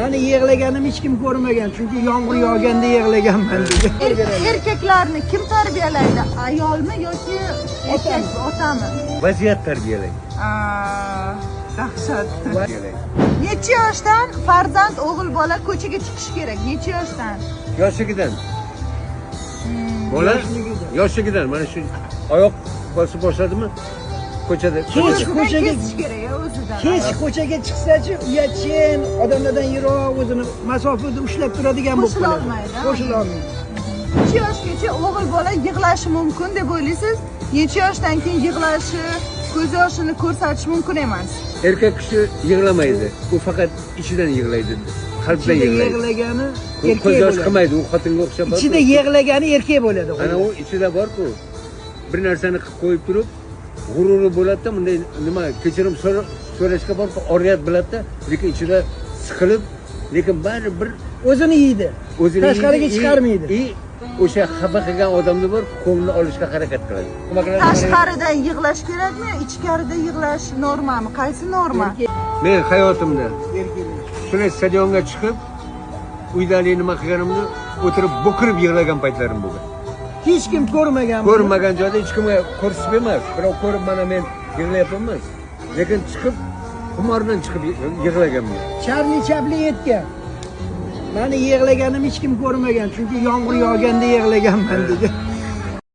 Mani yig'laganim hech kim ko'rmagan, chunki yomg'ir yog'ganda yig'laganman degan. Erkaklarni kim tarbiyalaydi? Ayolmi yoki erkak otami? Vaziyat tarbiyalaydi. Dahshat. Necha yoshdan farzand o'g'il bola ko'chaga chiqishi kerak? Necha yoshdan? Yoshligidan. Bola yoshligidan mana shu oyoq bosib boshladimi ko'chada. Kech O'zidan ko'chaga kesish kerak, o'zidan. Kech ko'chaga chiqsachi, uyatchin, odamlardan yiroq o'zini masofada ushlab turadigan bo'lib Qo'shila qoladi. olmaydi, ha? Qo'shila olmaydi. Necha yoshgacha o'g'il bola yig'lashi mumkin deb o'ylaysiz? Necha yoshdan keyin yig'lashi, ko'z yoshini ko'rsatish mumkin emas? Erkak kishi yig'lamaydi. U faqat ichidan yig'laydi. Qalbdan Ichida yig'laydi. yig'lagani Ko'z erkak yosh bo'ladi. qilmaydi, u xotinga o'xshab. Ichida yig'lagani erkak bo'ladi. Ana u ichida bor-ku. Bir narsani qilib qo'yib turib, g'ururi bo'ladi-da, bunday nima kechirim so'rashga borib, oriyat biladi-da, lekin ichida siqilib, lekin baribir o'zini yeydi. O'zini tashqariga yeydi, chiqarmaydi. O'sha xafa qilgan odamni bor, ko'nglini olishga harakat qiladi. Nima qiladi? Tashqarida yig'lash kerakmi, ichkarida yig'lash normami? Qaysi norma? Men hayotimda shunday stadionga chiqib, uydalik nima qilganimni o'tirib bo'kirib yig'lagan paytlarim bo'lgan. Hech kim ko'rmagan. Ko'rmagan joyda hech kimga ko'rsatib emas, birov ko'rib mana men yig'layapman emas. Lekin chiqib xumordan chiqib yig'laganman. Charli Chaplin aytgan. Mani yig'laganim hech kim ko'rmagan, chunki yomg'ir yog'ganda yig'laganman degan.